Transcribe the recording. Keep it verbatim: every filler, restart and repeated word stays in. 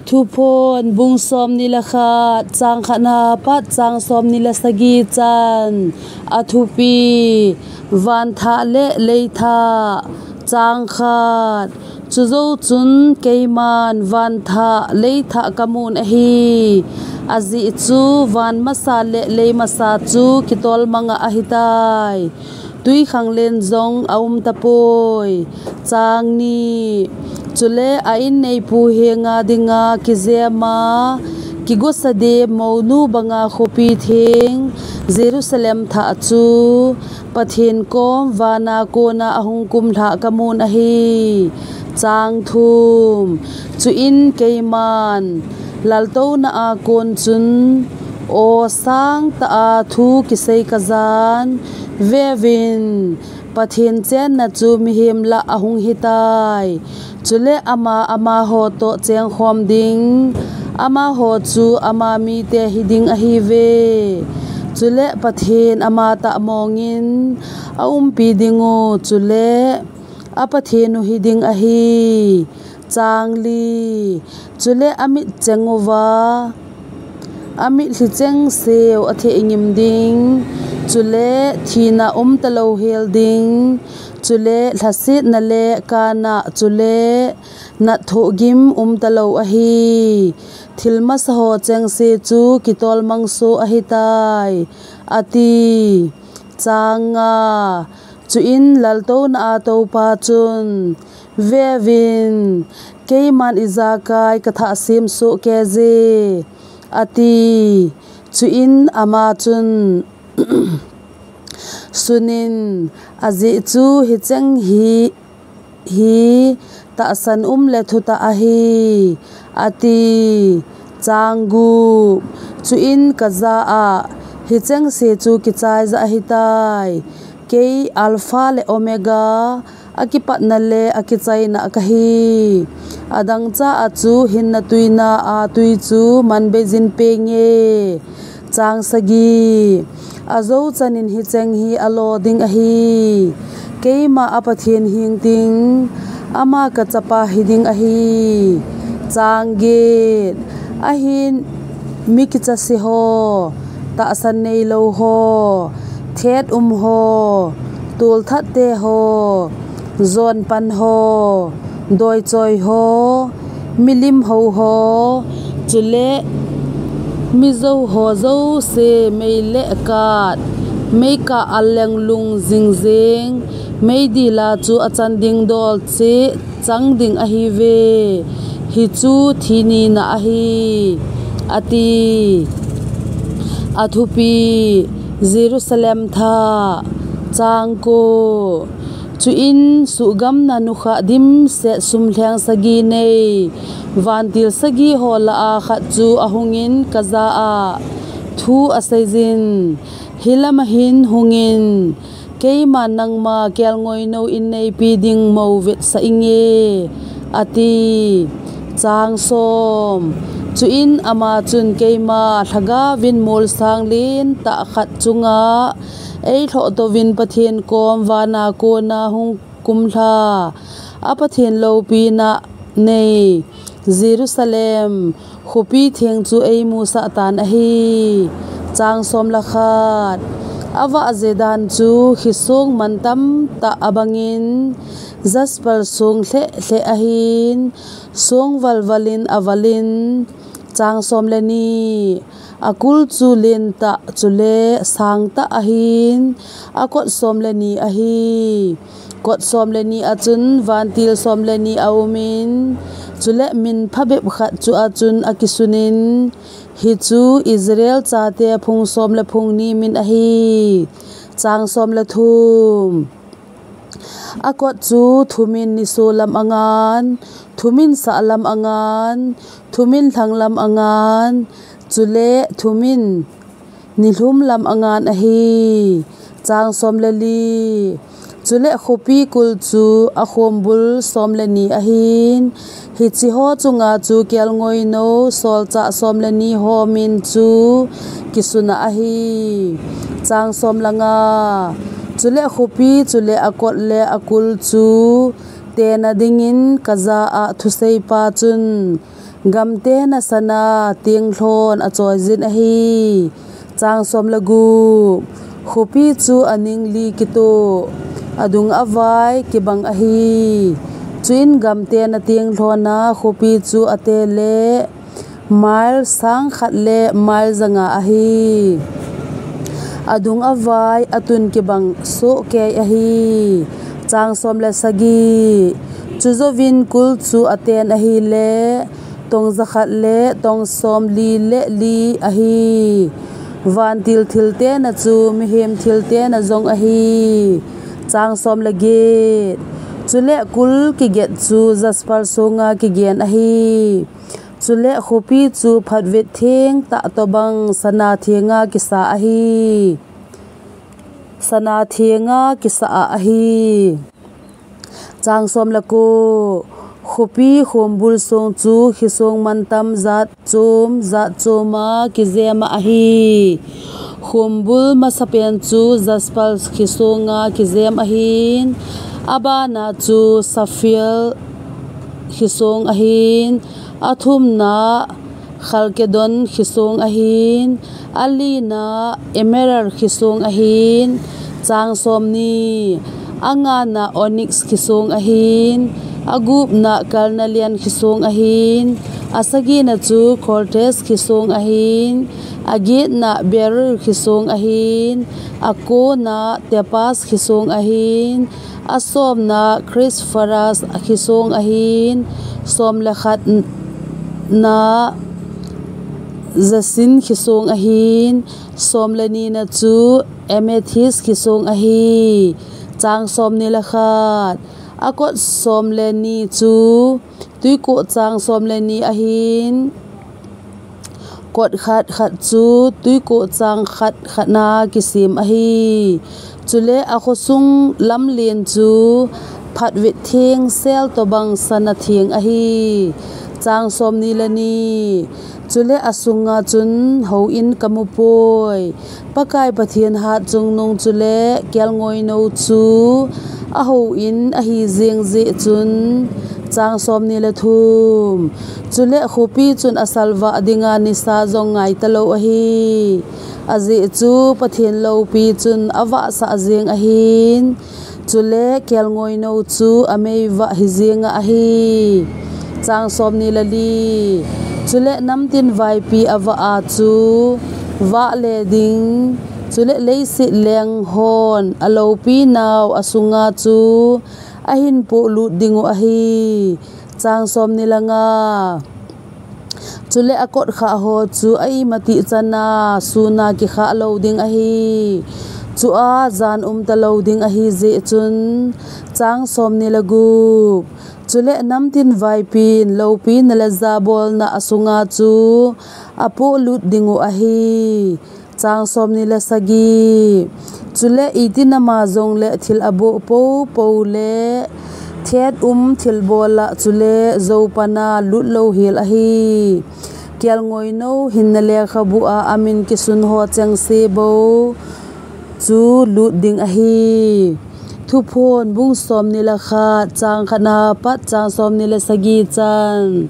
Thuphon bung somni le khat, chang khatna pat chang somni le sagi chan. A thupi: Van thah le lei thah. Chang khat. Chujou chun keiman van thah lei thah kamun ahi. Ajeh chu van masa le lei masa chu kitolmang a ahitai. Twikhanglen jong aum tapoi. Chang ni. Chule a inneipu henga dinga kijema, kigosa dep mounu banga khopi theng Jerusalem thah chu Pathen kom vana kona ahung kumlhah kamun ahi. Chang thum. Chuin keiman laltouna a kon chun aw sangtah a thu kisei kajan. Veuvin, Pathen chenna chu mihem lah ahung hitai. Chule ama amaho toh chengkhom ding, amaho chu ama mite hiding ahiuve. Chule Pathen amatah mongin aumpi dingu, chule a Pathen u hiding ahi. Chang li. Chule amit cheng uva, amitlhi chengseu athehngim ding, chule thina umtalou hel ding, chule lhasetna le kana, chule natthohgim umtalou ahi. Thil masaho chengse chu kitolmang soh ahitai, ati. Chang nga. Chuin laltouna a Toupa chun, Veuvin, keiman ijakai kathah sem soh keije, ati. Chuin ama chun, Sunin, ajeh chu hicheng hi hi tahsan um le thutah ahi, ati. Chang gup. Chuin kajah a, hichengse chu kichaija ahitai. Kei Alpha le Omega, akipatna le akichaina kahi. Adangcha a chu hinna tuina a tui chu manbeijin penge. Chang sagi. Ajou chanin hicheng hi alo ding ahi. Keima a Pathen hing ting, ama kachapa hiding ahi. Chang get. Ahin mi kichase ho, tahsan neilou ho, thet um ho, tolthat te ho, jonpan ho, doichoi ho, milim hou ho, chule mijou ho jouse mei le kat, meikah a lenglung jingjeng, meidila chu achan ding dol cheh chang ding ahiuve. Hichu thi nina ahi, ati. A thupi: Jerusalem thah. Chang ko. Chuin suhgamna nukhah dimset sumlheng sagi nei, vantil sagi ho lah a khat chu ahungin kajah a thu aseijin, Hilam a hin hungin, keiman nangma kelngoinou inneipi ding mou vetsah inge, ati. Chang som. Chuin ama chun keima lhagaovin molsang lentah khat chunga eilhoh touvin Pathen kom vana kona hung kumlha, a Pathen loupina nei Jerusalem khopi theng chu eimusah tan ahi. Chang som le khat. Avah je dan chu khisong man tamtah abangin, jasper song lheh lheh ahin, song valvalin avalin. Chang som le ni. Akul chu lentah chule sangtah ahin, akot som le ni ahi. Kot som le ni a chun vantil som le ni aumin, chule min phabep khat chu a chun akisunin, hichu Israel chate phung som le phung ni min ahi. Chang som le thum. Akot chu thumin nisolam angan, thumin sahlam angan, thumin lhanglam angan, chule thumin nilhumlam angan ahi. Chang som le li. Chule khopi kul chu akhombul som le ni ahin, hicheho chunga chu kelngoinou solchah som le ni ho min chu kisuna ahi. Chang som le nga. Chule khopi chule akot le akul chu tena dingin kajah a thuseipa chun, Gamtena sana tenglhon achoijin ahi. Chang som le gup. Khopi chu aning li kitoh, adung avai kibang ahi. Chuin gamtena tenglhona khopi chu ateh le mile sang khat le mile janga ahi. Adung avai atun kibang sohkei ahi. Chang som le sagi. Chujouvin kul chu aten ahile tong jakhat le tong somli le li ahi. Vantil thiltena chu mihem thiltena jong ahi. Chang som le get. Chule kul kiget chu jasper songa kigen ahi. Chule khopi chu phatvet theng tah tobang sana thenga kisa ahi. Sana thenga kisa ahi. Chang som le ko. Khopi khombul song chu khisong mantam jat chom jat choma kijema ahi. Khombul masapen chu jasper khisonga kijem ahin, abana chu sapphire khisong ahin, athumna khalkedon khisong ahin, alina emerald khisong ahin. Chang somni. Angana onyx khisong ahin, agupna carnelian khisong ahin, asagina chu quartz khisong ahin, agetna beryl khisong ahin, akona topaz khisong ahin, asomna chrysoprase khisong ahin, som le khatna jacinth khisong ahin, som le nina chu amethyst khisong ahi. Chang somni le khat. Akot som le ni chu twikoh chang som le ni ahin, kot khat khat chu twikoh chang khat khatna kisem ahi. Chule akhosung lamlen chu phatvet theng sel tobang sana theng ahi. Chang somni le ni. Chule asunga chun houin kamu poi. Pakai Pathen hatchungnung chule kelngoinou chu ahouin ahi jeng jeh chun. Chang somni le thum. Chule khopi chun asalvah dinga nisa jong ngaitalou ahi. Ajeh chu Pathen loupi chun avahsah jeng ahin. Chule kelngoinou chu ameivah hijenga ahi. Chang somni le li. Chule namtin vaipi avah a chu vah le ding. Chule leiset lenghon aloupi nau asunga chu ahin pohlut dingu ahi. Chang somni le nga. Chule akot khah ho chu a imatih chana suna kikhah lou ding ahi. Chua jan umta lou ding ahi jeh chun. Chang somni le gup. Chule namtin vaipin loupina le jabolna asunga chu apohlut dingu ahi. Chang somni le sagi. Chule iti nama jongle thil aboh poupou le thet um thilbol a chule jou pana lut louhel ahi. Kelngoinou hinna lekhabu a amin kisun ho chengse bou chu lut ding ahi. Thuphon bung somni le khat chang khatna pat chang somni le sagi chan.